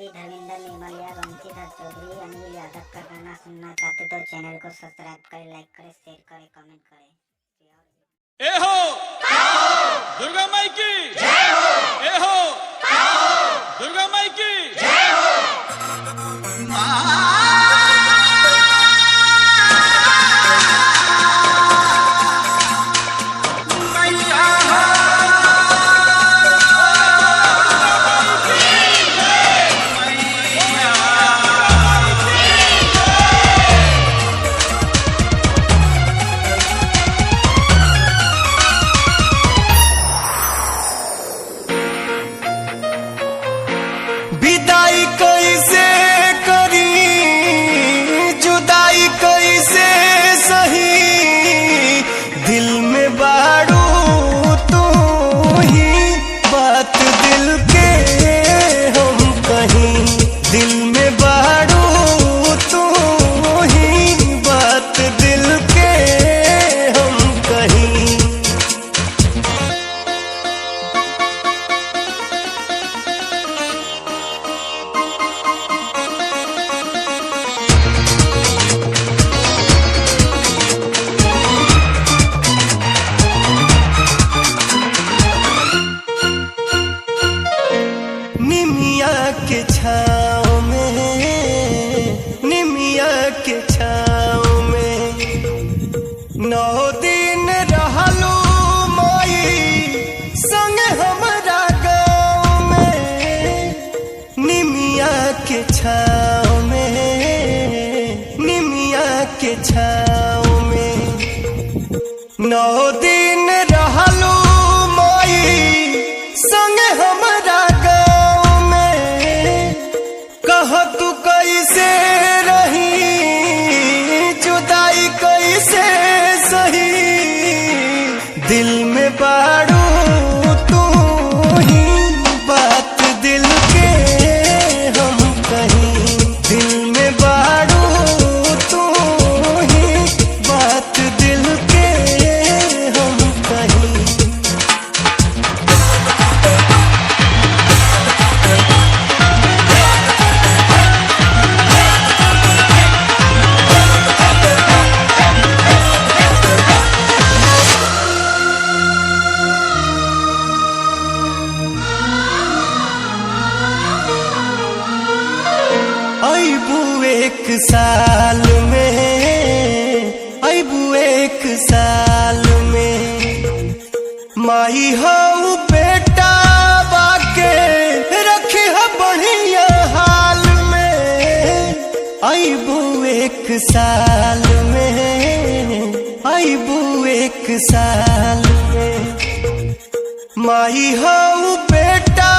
भी धर्मेंद्र निर्मल या बंशीधर चौधरी, अनिल यादव का गाना सुनना चाहते तो चैनल को सब्सक्राइब करें, लाइक करें, शेयर करें, कमेंट करें। ए हो दुर्गा माई की जय हो। ए हो दुर्गा माई की जय हो। विदाई कैसे करी, जुदाई कैसे सही, दिल में बारू तू ही, बात दिल के हम कहीं। दिल में बारू तू ही, बात दिल के हम कहीं। निमिया के छाँव में, निमिया के छाँव में 9 दिन रहलू माई संग हमरा गाँव में। निमिया के छाँव में, निमिया के छाँव में 9 दिन रहलू माई संग हमरा गाँव में। कह तू कैसे रही, जुदाई कैसे सही, दिल में बारू तू ही, बात दिल के हम कहीं। दिल में बारू तू ही, बात दिल के हम कहीं। अबू एक साल में, अबू एक साल में माई हऊ बेटा बाके रखी ह बढ़िया हाल में। अबू एक साल में, अबू एक साल में माई हऊ बेटा